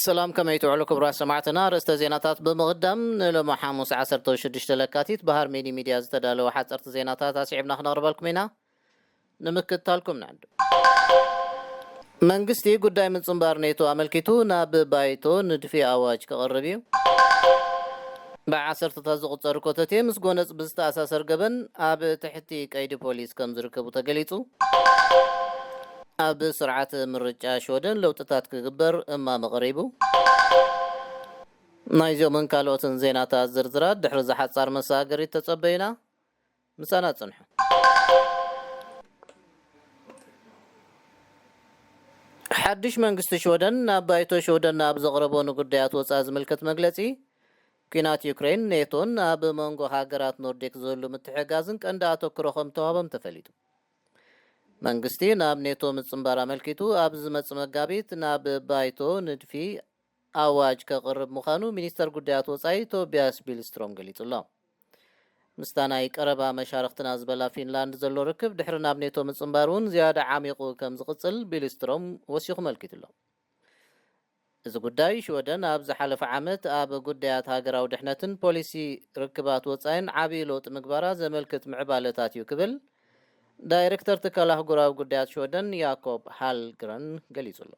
ሰላም፣ ከመይ ትውዕሉ ክቡራት ሰማዕትና? ርእስተ ዜናታት ብምቕዳም፣ ንሎሚ ሓሙስ ዓሰርተ ሽዱሽተ ለካቲት ብሃርሜኒ ሚድያ ዝተዳለወ ሓፀርቲ ዜናታት ኣስዒብና ክነቕርበልኩም ኢና። ንምክትታልኩም ንዕድም። መንግስቲ ጉዳይ ምጽንባር ኔቶ ኣመልኪቱ ናብ ባይቶ ንድፊ ኣዋጅ ክቕርብ እዩ። ብዓሰርተታት ዝቑጸሩ ኮተቴ ምስ ጎነጽ ብዝተኣሳሰር ገበን ኣብ ትሕቲ ቀይዲ ፖሊስ ከም ዝርከቡ ተገሊጹ። ኣብ ስርዓት ምርጫ ሽወደን ለውጥታት ክግበር እማመ ቀሪቡ። ናይዚኦምን ካልኦትን ዜናታት ዝርዝራት ድሕሪ ዝሓጻር መሰጋገሪት ተጸበዩና። ምሳና ጽንሑ። ሓድሽ መንግስቲ ሽወደን ናብ ባይቶ ሽወደን ኣብ ዘቕረቦ ንጉዳያት ወጻኢ ዝምልከት መግለጺ፣ ኲናት ዩክሬን ኔቶን ኣብ መንጎ ሃገራት ኖርዲክ ዝህሉ ምትሕግጋዝን ቀንዲ ኣተኩሮ ከም ተዋህቦም ተፈሊጡ። መንግስቲ ናብ ኔቶ ምጽንባር ኣመልኪቱ ኣብ ዝመጽእ መጋቢት ናብ ባይቶ ንድፊ ኣዋጅ ከቕርብ ምዃኑ ሚኒስተር ጉዳያት ወጻኢ ቶቢያስ ቢልስትሮም ገሊጹ ኣሎ። ምስታ ናይ ቀረባ መሻርኽትና ዝበላ ፊንላንድ ዘሎ ርክብ ድሕሪ ናብ ኔቶ ምጽንባር እውን ዝያዳ ዓሚቑ ከም ዝቕጽል ቢልስትሮም ወሲኹ መልኪቱ ኣሎ። እዚ ጉዳይ ሽወደን ኣብ ዝሓለፈ ዓመት ኣብ ጉዳያት ሃገራዊ ድሕነትን ፖሊሲ ርክባት ወጻኢን ዓብዪ ለውጢ ምግባራ ዘመልክት ምዕባለታት እዩ ክብል ዳይሬክተር ትካል ኣህጉራዊ ጉዳያት ሽወደን ያኮብ ሃልግረን ገሊጹ ኣሎ።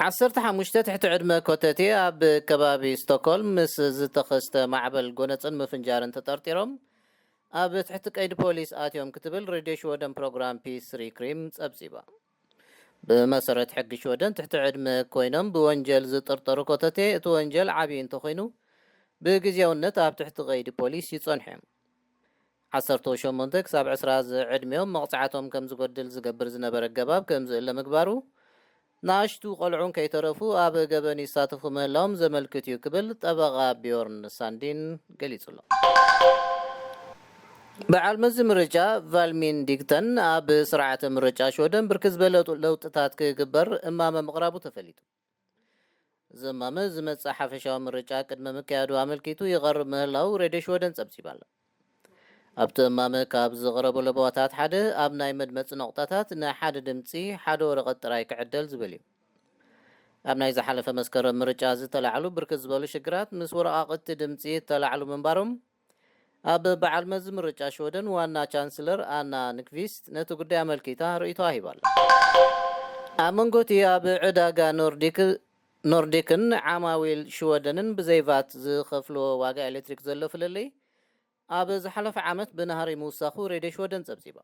ዓሰርተ ሓሙሽተ ትሕቲ ዕድመ ኮተቴ ኣብ ከባቢ ስቶክሆልም ምስ ዝተኸስተ ማዕበል ጎነጽን ምፍንጃርን ተጠርጢሮም ኣብ ትሕቲ ቀይዲ ፖሊስ ኣትዮም ክትብል ሬድዮ ሽወደን ፕሮግራም ፒስ ሪክሪም ጸብጺባ። ብመሰረት ሕጊ ሽወደን ትሕቲ ዕድመ ኮይኖም ብወንጀል ዝጥርጠሩ ኮተቴ እቲ ወንጀል ዓብዪ እንተኾይኑ ብግዜያውነት ኣብ ትሕቲ ቀይዲ ፖሊስ ይጸንሑ እዮም። ዓሰርተ ሸሞንተ ክሳብ ዕስራ ዝዕድሚኦም መቕጻዕቶም ከም ዝጎድል ዝገብር ዝነበረ ኣገባብ ከም ዝእለ ምግባሩ፣ ንኣሽቱ ቆልዑን ከይተረፉ ኣብ ገበን ይሳተፉ ምህላዎም ዘመልክት እዩ ክብል ጠበቓ ቢዮርን ሳንዲን ገሊጹ ኣሎ። በዓል መዚ ምርጫ ቫልሚን ዲግተን ኣብ ስርዓተ ምርጫ ሽወደን ብርክት ዝበለ ለውጥታት ክግበር እማመ ምቕራቡ ተፈሊጡ። እዚ እማመ ዝመጽእ ሓፈሻዊ ምርጫ ቅድሚ ምክያዱ ኣመልኪቱ ይቐርብ ምህላው ሬድዮ ሽወደን ጸብጺባ ኣላ። ኣብቲ እማመ ካብ ዝቐረቡ ለበዋታት ሓደ ኣብ ናይ መድመጺ ነቑጣታት ንሓደ ድምጺ ሓደ ወረቐት ጥራይ ክዕደል ዝብል እዩ። ኣብ ናይ ዝሓለፈ መስከረም ምርጫ ዝተላዕሉ ብርክት ዝበሉ ሽግራት ምስ ወረቓቕቲ ድምጺ እተላዕሉ ምንባሮም ኣብ በዓል መዚ ምርጫ ሽወደን ዋና ቻንስለር ኣና ንክቪስት ነቲ ጉዳይ ኣመልኪታ ርእይቶ ሂባ ኣላ። ኣብ መንጎ እቲ ኣብ ዕዳጋ ኖርዲክ ኖርዲክን ዓማዊል ሽወደንን ብዘይ ቫት ዝኸፍልዎ ዋጋ ኤሌክትሪክ ዘሎ ፍልልይ ኣብ ዝሓለፈ ዓመት ብናህሪ ምውሳኹ ሬድዮ ሽወደን ጸብጺባ።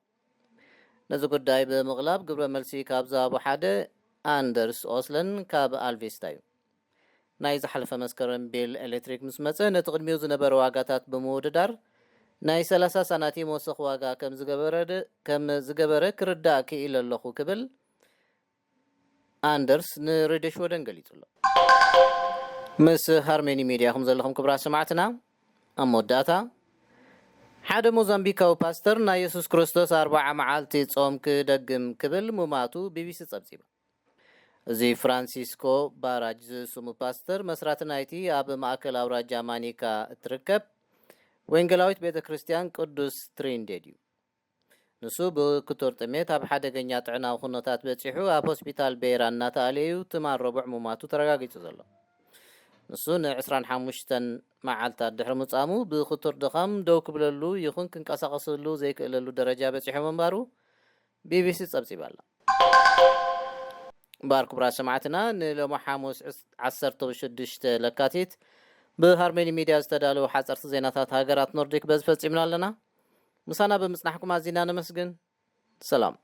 ነዚ ጉዳይ ብምቕላብ ግብረ መልሲ ካብ ዝሃቡ ሓደ ኣንደርስ ኦስለን ካብ ኣልቬስታ እዩ። ናይ ዝሓለፈ መስከረም ቢል ኤሌክትሪክ ምስ መጸ ነቲ ቅድሚኡ ዝነበረ ዋጋታት ብምውድዳር ናይ ሰላሳ ሳናቲም ወሰኽ ዋጋ ከም ዝገበረ ከም ዝገበረ ክርዳእ ክኢለ ኣለኹ ክብል ኣንደርስ ንሬድዮ ሽወደን ገሊጹ ኣሎ። ምስ ሃርሜኒ ሚድያ ኢኹም ዘለኹም ክቡራት ሰማዕትና። ኣብ መወዳእታ ሓደ ሞዛምቢካዊ ፓስተር ናይ የሱስ ክርስቶስ ኣርብዓ መዓልቲ ጾም ክደግም ክብል ሙማቱ ቢቢሲ ጸብጺባ። እዚ ፍራንሲስኮ ባራጅ ዝስሙ ፓስተር መስራቲ ናይቲ ኣብ ማእከል ኣውራጃ ማኒካ እትርከብ ወንጌላዊት ቤተ ክርስቲያን ቅዱስ ትሪንዴድ እዩ። ንሱ ብክቱር ጥሜት ኣብ ሓደገኛ ጥዕናዊ ኩነታት በጺሑ ኣብ ሆስፒታል ቤራ እናተኣልየ እዩ ትማል ረቡዕ ሙማቱ ተረጋጊጹ ዘሎ። ንሱ ን ዕስራን ሓሙሽተን መዓልታት ድሕሪ ምጻሙ ብክቱር ድኻም ደው ክብለሉ ይኹን ክንቀሳቐሰሉ ዘይክእለሉ ደረጃ በጺሑ ምንባሩ ቢቢሲ ጸብጺባ ኣላ። እምበኣር ክቡራት ሰማዕትና፣ ንሎሚ ሓሙስ ዕስ-፣ ዓሰርተ ሽዱሽተ ለካቲት ብሃርሜኒ ሚድያ ዝተዳለዉ ሓጸርቲ ዜናታት ሃገራት ኖርዲክ በዚ ፈጺምና ኣለና። ምሳና ብምጽናሕኩም ኣዚና ነመስግን። ሰላም።